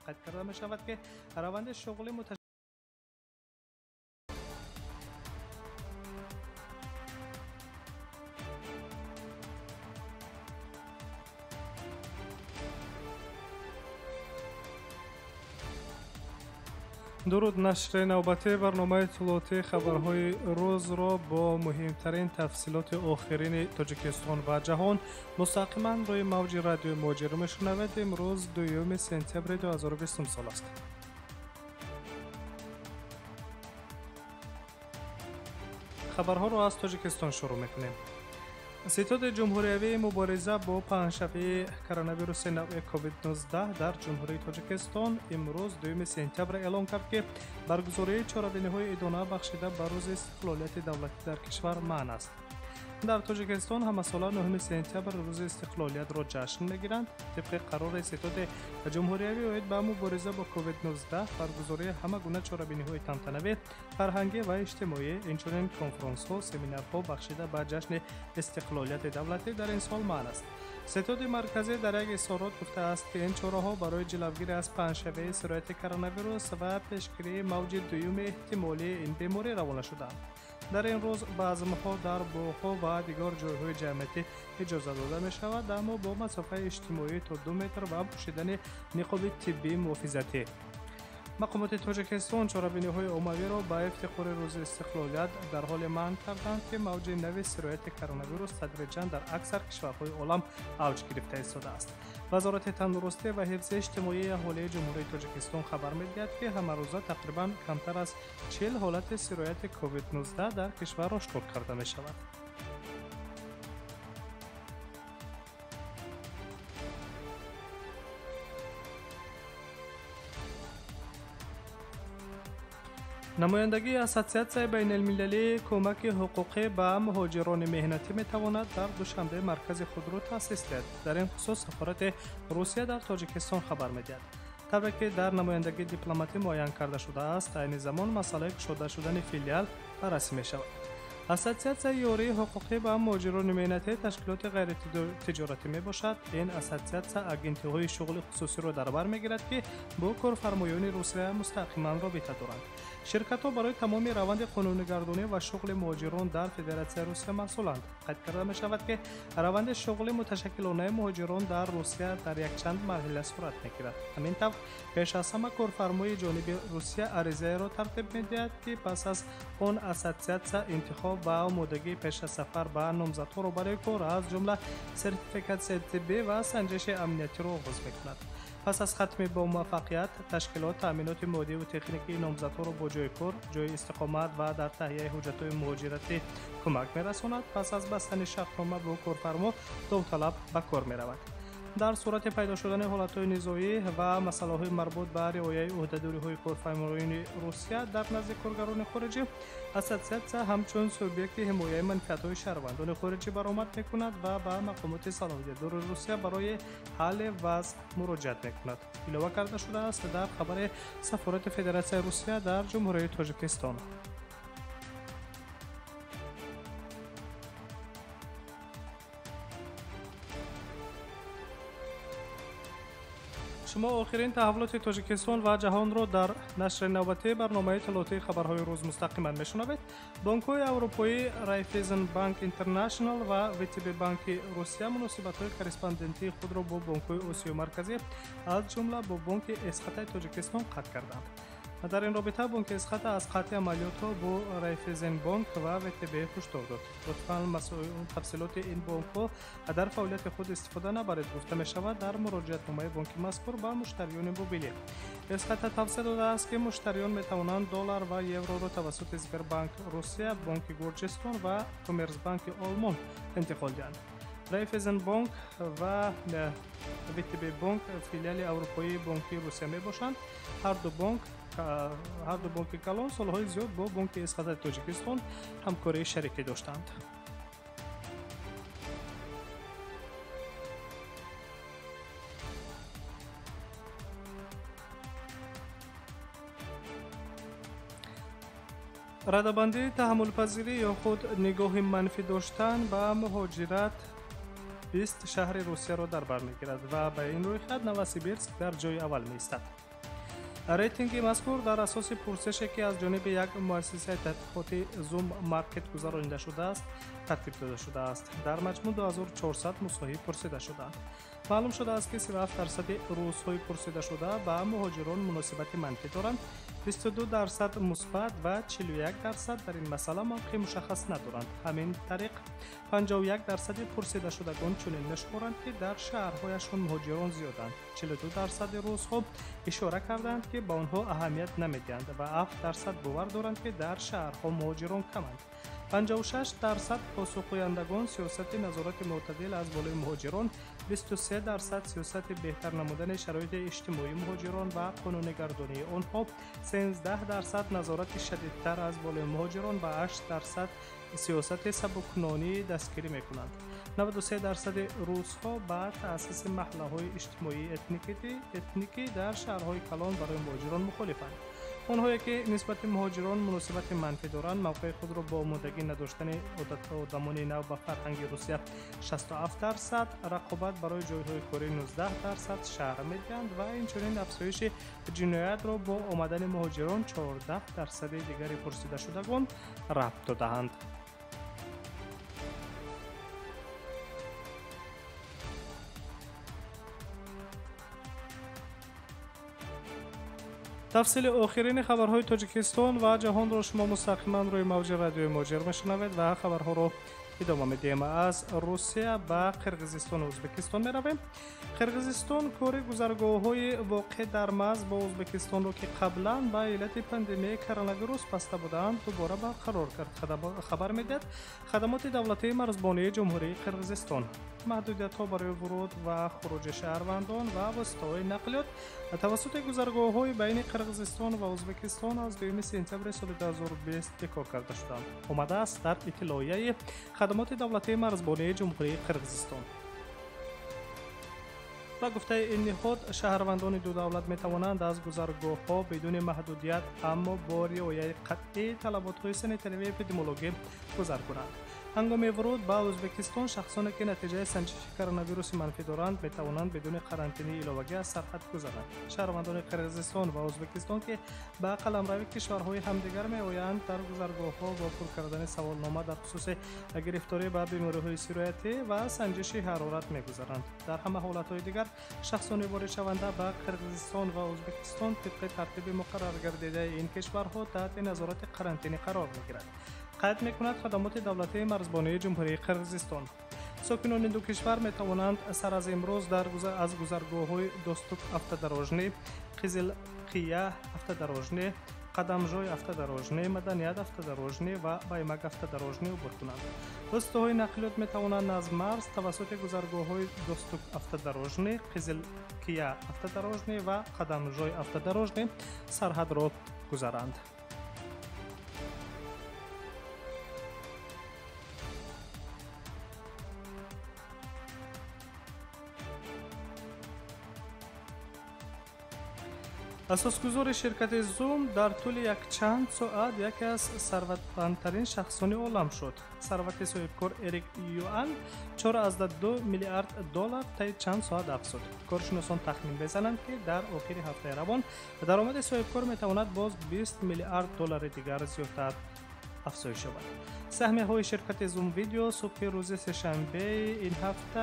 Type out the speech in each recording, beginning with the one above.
Қайд карда мешавад, ки раванди шуғли дуруд. Нашри навбатии барномаи иттилоотии хабарҳои рӯзро бо муҳимтарин тафсилоти охирини Тоҷикистон ва ҷаҳон мустақиман рӯи мавҷи радиои Муҳоҷир мешунавед. Имрӯз 2 сентябри 2020 сол аст. Хабарҳоро аз Тоҷикистон шурӯъ мекунем. Ситоди ҷумҳуриявии мубориза бо паҳншавии коронавируси навъи COVID-19 дар Ҷумҳурии Тоҷикистон имрӯз 2 сентябр эълон кард, ки баргузории чорабиниҳои идона бахшида ба рӯзи истиқлолияти давлатӣ дар кишвар манъ аст. Дар Тоҷикистон ҳамасола 9 сентябр рӯзи истиқлолиятро ҷашн мегиранд. Тибқи қарори ситоди ҷумҳуриявӣ оид ба мубориза бо COVID-19, баргузории ҳама гуна чорабиниҳои тантанавӣ, фарҳангӣ ва иҷтимоӣ, инчунин конфронсҳо, семинарҳо бахшида ба ҷашни истиқлолияти давлатӣ дар ин сол манъ аст. Ситоди марказӣ дар як изҳорот гуфтааст, ки ин чораҳо барои ҷилавгирӣ аз паҳншавии сирояти коронавирус ва пешгирии мавҷи дуюми эҳтимолии ин беморӣ равона шудаанд. Дар ин рӯз базмҳо дар боғҳо ва дигар ҷойҳои ҷамъиятӣ иҷоза дода мешавад, аммо бо масофаи иҷтимоӣ то 2 метр ва пӯшидани ниқоби тиббии муҳофизатӣ. Мақомоти Тоҷикистон чорабиниҳои оммавиро ба ифтихори рӯзи истиқлолият дар ҳоле манъ карданд, ки мавҷи нави сирояти коронавирус тадриҷан дар аксар кишварҳои олам авҷ гирифта истодааст. Вазорати тандурустӣ ва ҳифзи иҷтимоии аҳолии Ҷумҳурии Тоҷикистон хабар медиҳад, ки ҳамарӯза тақрибан камтар аз 40 ҳолати сирояти COVID-19 дар кишвар ошкор карда мешавад. Намояндагии Ассотсиатсияи байналмилалии кӯмаки ҳуқуқӣ ба муҳоҷирони меҳнатӣ метавонад дар Душанбе маркази худро таъсис диҳад. Дар ин хусус сафорати Русия дар Тоҷикистон хабар медиҳад. Тавре ки дар намояндагии дипломатӣ муайян карда шудааст, айни замон масъалаи кушода шудани филиал баррасӣ мешавад. Ассотсиатсияи ёрии ҳуқуқӣ ба муҳоҷирони меҳнатӣ ташкилоти ғайритиҷоратӣ мебошад. Ин ассотсиатсия агентиҳои шуғли хусусиро дар бар мегирад, ки бо корфармоёни Русия мустақиман робита доранд. Ширкатҳо барои тамоми раванди қонунигардонӣ ва шуғли муҳоҷирон дар Федератсияи Русия масъуланд. Қайд карда мешавад, ки раванди шуғли муташаккилонаи муҳоҷирон дар Русия дар якчанд марҳила сурат мегирад. Ҳамин тавр, пеш аз ҳама корфармои ҷониби Русия аризаеро тартиб медиҳад, ки пас аз он ассотсиатсия интихоб ва омодагии пеш аз сафар ба номзадҳоро барои кор, аз ҷумла сертификатсияи тиббӣ ва санҷиши амниятиро оғоз мекунад. Пас аз хатми бо муваффақият, ташкилот таъминоти моддиву техникии номзадҳоро бо ҷойи кор, ҷойи истиқомат ва дар таҳияи ҳуҷҷатҳои муҳоҷиратӣ кӯмак мерасонад. Пас аз бастани шартнома бо корфармо довталаб ба кор меравад. Дар сурати пайдо шудани ҳолатҳои низоӣ ва масъалаҳои марбут ба риояи ӯҳдадориҳои корфармоёни Русия дар назди коргарони хориҷӣ, ассотсиатсия ҳамчун субъекти ҳимояи манфиатҳои шаҳрвандони хориҷӣ баромад мекунад ва ба мақомоти салоҳиятдори Русия барои ҳалли вазъ муроҷиат мекунад. Илова карда шудааст дар хабари Сафорати Федератсияи Русия дар Ҷумҳурии Тоҷикистон. Шумо охирин таҳаввулоти Тоҷикистон ва ҷаҳонро дар нашри навбатии барномаи иттилоотии хабарҳои рӯз мустақиман мешунавед. Бонкҳои аврупоӣ Райффайзен Банк Интернашнл ва ВТБ Банки Русия муносибатҳои корреспондентии худро бо бонкҳои Осиёи Марказӣ, аз ҷумла бо Бонки Эсхатаи Тоҷикистон қатъ карданд. Дар ин робита Бонки Эсхата аз қатъи амалиётҳо бо Райффайзен Бонк ва ВТБ ҳушдор дод. Лутфан тафсилоти ин бонкҳо дар фаъолияти худ истифода набаред, гуфта мешавад дар муроҷиатномаи бонки мазкур ба муштариёни мобилӣ. Эсхата тавсия додааст, ки муштариён метавонанд доллар ва евроро тавассути Сбербанк Русия, Бонки Гурҷистон ва Коммерсбанки Олмон интиқол диҳанд. Райффайзен Бонк ва ВТБ Бонк филиали аврупоии Бонки Русия мебошанд. Ҳар ду бонки калон солҳои зиёд бо Бонки Эсхатаи Тоҷикистон ҳамкории шарикӣ доштанд. Радабандии таҳаммулпазирӣ ё худ нигоҳи манфӣ доштан ба муҳоҷират 20 шаҳри Русияро дар бар мегирад ва ба ин рӯйхат Новосибирск дар ҷои аввал меистад. Рейтинги мазкур дар асоси пурсише, ки аз ҷониби як муассисаи тадқиқоти Zoom Market гузаронида шудааст, тартиб дода шудааст. Дар маҷмӯъ 2400 мусоҳиб пурсида шуданд. Маълум шудааст, ки 37% русҳои пурсидашуда ба муҳоҷирон муносибати манфӣ доранд, 22% мусбат ва 41% дар ин масъала мавқеи мушаххас надоранд. Ҳамин тариқ, 51% пурсидашудагон чунин мешуморанд, ки дар шаҳрҳояшон муҳоҷирон зиёданд. 42% русҳо ишора карданд, ки ба онҳо аҳамият намедиҳанд ва 7% бовар доранд, ки дар шаҳрҳо муҳоҷирон каманд. 56% посухгӯяндагон сиёсати назорати мӯътадил аз болои муҳоҷирон, 23% сиёсати беҳтар намудани шароити иҷтимоии муҳоҷирон ва қонунигардонии онҳо, 13% назорати шадидтар аз болои муҳоҷирон ва 8% сиёсати сабуккунонӣ дастгирӣ мекунанд. 93% русҳо ба таъсиси маҳаллаҳои иҷтимоии этникӣ дар шаҳрҳои калон барои муҳоҷирон мухолифанд. Онҳое, ки нисбати муҳоҷирон муносибати манфӣ доранд, мавқеи худро бо омодагӣ надоштани одамони нав ба фарҳанги Русия 67%, рақобат барои ҷойҳои корӣ 19% шарҳ медиҳанд ва инчунин афзоиши ҷиноятро бо омадани муҳоҷирон 14% дигари пурсидашудагон рабт додаанд. Тафсили охирини хабарҳои Тоҷикистон ва ҷаҳонро шумо мустақиман рӯи мавҷи радиои Муҳоҷир мешунавед ва хабарҳоро идома медиҳем. Аз Русия ба Қирғизистону Ӯзбекистон меравем. Қирғизистон кори гузаргоҳҳои воқеъ дар марз бо Ӯзбекистонро, ки қаблан ба иллати пандемияи коронавирус баста буданд, дубора барқарор кард, хабар медиҳад хадамоти давлатии марзбонии Ҷумҳурии Қирғизистон. Маҳдудиятҳо барои вуруд ва хуруҷи шаҳрвандон ва воситаҳои нақлиёт тавассути гузаргоҳҳои байни Қирғизистон ва Ӯзбекистон аз 2 сентябри соли 2020 бекор карда шуданд. Омадааст дар иттилоияи хадамоти давлатии марзбонии Ҷумҳурии Қирғизистон. Ба гуфтаи ин ниҳод, шаҳрвандони ду давлат метавонанд аз гузаргоҳҳо бидуни маҳдудият, аммо бо риояи қатъии талаботҳои санитариву эпидемиологӣ гузар кунанд. Ҳангоми вуруд ба Ӯзбекистон шахсоне, ки натиҷаи санҷиши коронавируси манфӣ доранд, метавонанд бидуни қарантини иловагӣ аз сарҳад гузаранд. Шаҳрвандони Қирғизистон ва Ӯзбекистон, ки ба қаламрави кишварҳои ҳамдигар меоянд, дар гузаргоҳҳо бо пур кардани саволнома дар хусуси гирифторӣ ба бемориҳои сироятӣ ва санҷиши ҳарорат мегузаранд. Дар ҳама ҳолатҳои дигар шахсони воридшаванда ба Қирғизистон ва Ӯзбекистон тибқи тартиби муқарраргардидаи ин кишварҳо таҳти назорати қарантинӣ қарор мегирад. Қайд мекунад хадамоти давлатии марзбонии Ҷумҳурии Қирғизистон. Сокинони ду кишвар метавонанд сар аз имрӯз аз гузаргоҳҳои Достук автодорожный, Қизилқия автодорожный, Қадамжой автодорожный, Маданият автодорожный ва Баймак автодорожный убур кунанд. Воситаҳои нақлиёт метавонанд аз марз тавассути гузаргоҳҳои Достук автодорожный, Қизилқия автодорожный ва Қадамжой автодорожный сарҳадро гузаранд. Асосгузори ширкати Zoom дар тӯли якчанд соат яке аз сарватмандтарин шахсони олам шуд. Сарвати соҳибкор Эрик Юан 4,2 миллиард доллар таи чанд соат афзуд. Коршиносон тахмин мезананд, ки дар охири ҳафтаи равон даромади соҳибкор метавонад боз 20 миллиард доллари дигар зиёдтар афзоиш ёбад. Саҳмияҳои ширкати Zoom Video субҳи рӯзи сешанбеи ин ҳафта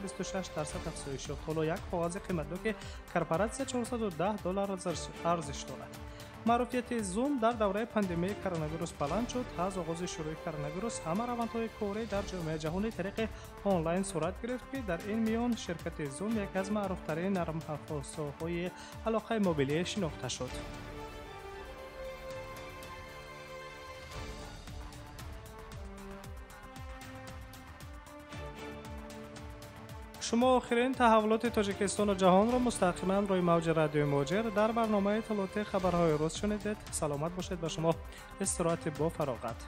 26% афзоиш ёфт. Ҳоло як коғази қиматноки корпоратсия 410 доллар арзиш дорад. Маъруфияти Zoom дар давраи пандемияи коронавирус баланд шуд. Аз оғози шурӯи коронавирус ҳама равандҳои корӣ дар ҷомеаи ҷаҳонӣ тариқи онлайн сурат гирифт, ки дар ин миён ширкати Zoom яке аз маъруфтарин нармафзорҳои алоқаи мобилӣ шинохта шуд. Шумо охирин таҳаввулоти Тоҷикистону ҷаҳонро мустақиман рӯи мавҷи радиои Муҳоҷир дар барномаи иттилоотии хабарҳои рӯз шунидед. Саломат бошед, ба шумо истироҳати бо фароғат.